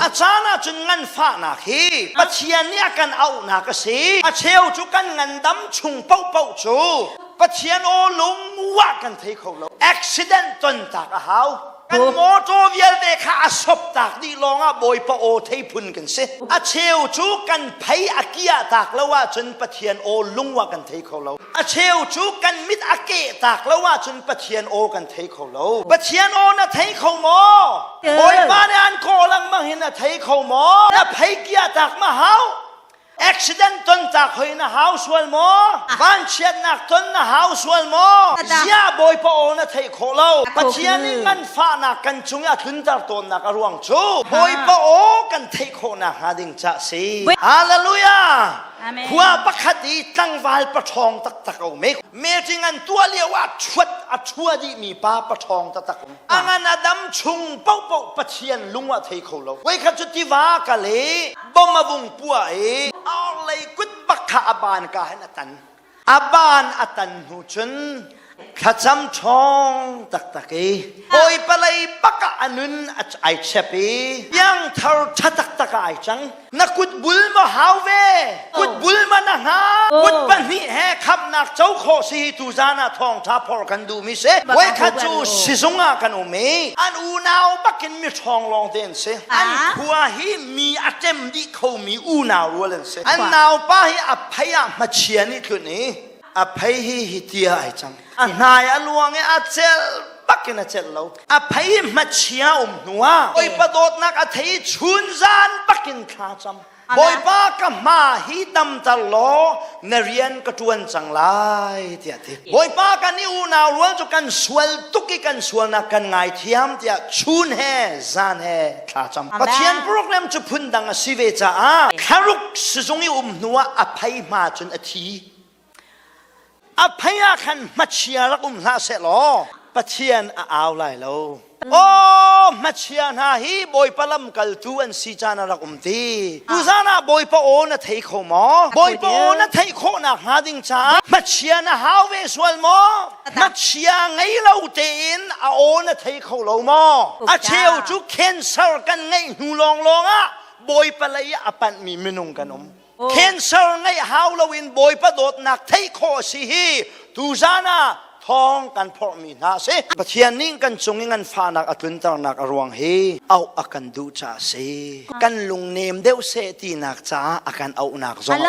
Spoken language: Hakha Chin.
A caan ahcun nganfahnak hi Pathian nih a kan auhnak a si. A cheu cu kan ngandam chung paohpaoh cu Pathian aw lungwah kan thei kho lo. Accident ton tak a hau. Kan motor vialte kha a sop tak dih lawngah Bawipa aw thei phun kan si. A cheu cu kan phei a kiah tak lo ahcun Pathian aw lungwah kan thei kho lo. A cheu cu kan mit a keh tak lo ahcun Pathian aw kan thei kho lo. Pathian aw na thei kho maw? Bawipa nih an kawh lengmang hin na thei kho maw? Na phei kiah tak ma hau? Accident ton tak hoi na hau sual maw? Vanchiatnak ton na hau sual maw? Ziah Bawipa aw na theih khawh lo? Pathian nih nganfahnak kan cung i a tlunter tawnnak a ruang cu Bawipa aw kan theih khawhnak hnga ding cah si. Hallelujah! Khua pakhat i tlangval paṭhawng taktak a um i meeting an tuah lio ah ṭhuat a ṭhua dihmi pa paṭhawng taktak um. A ngan a dam chung paohpaoh Pathian lung ah thei kho lo. Voikhat cu tiva kal i bom a vung puah i a orhlei kut bak kha a ban ka hin a tan. A ban a tan hnu cun thlacam ṭhawng taktak i Bawipa lei bak ah a nun ai chep i piangthar ṭha taktak ah ai cang. Na kut bul ma hau ve? Kut bul ma na hnga? Kut pahnih he khamnak co khawh si hi tuzan ah thawngṭha phor kan duhmi si. Voikhat cu sizung ah kan um i an unau bakin mi ṭhawng lawng te an si. An khua hi mi a ṭem dih khomi unau rual an si. An naupa hi a phei ah hmachia nih tlunh i a phei hi hi tia ai cang. A hnai a luang i a celh bakin a celh lo. A phei hmachia um hnu ah Bawipa dawtnak a thei i chun zan bakin thla cam. Bawipa ka hma hi damter law na rian ka ṭuan cang lai tiah ti. Bawipa kan i unau rual cu kan sual tuk i kan sualnak kan ngaithiam tiah chun he zan he thla cam. Pathian program cu phundang a si ve caah thlaruk sizung i um hnu ah a phei hma cun a thi. A phei ah khan hmachia rak um hlah seh law Pathian a au lai lo. Aw hmachia hna hi Bawipa lamkaltu an si caan a rak um ti. Tuzan ah Bawipa aw na thei kho maw? Bawipa aw na theih khawhnak hnga ding caah hmachia na hau ve sual maw? Hmachia ngei lo tein a aw na thei kho lo maw? A cheu cu cancer kan ngeih hnu lawnglawng ah Bawipa lei ah a panhmi minung kan um. Cancer ngeih hau loin Bawipa dawtnak theih khawh a si hi tuzan ah thawng kan phorhmi hna a si. Pathian nih kan cung i nganfahnak a tlunternak a ruang hi auh a kan duh caah a si. Kan lungnem deuh seh tinak caah a kan auhnak zong a.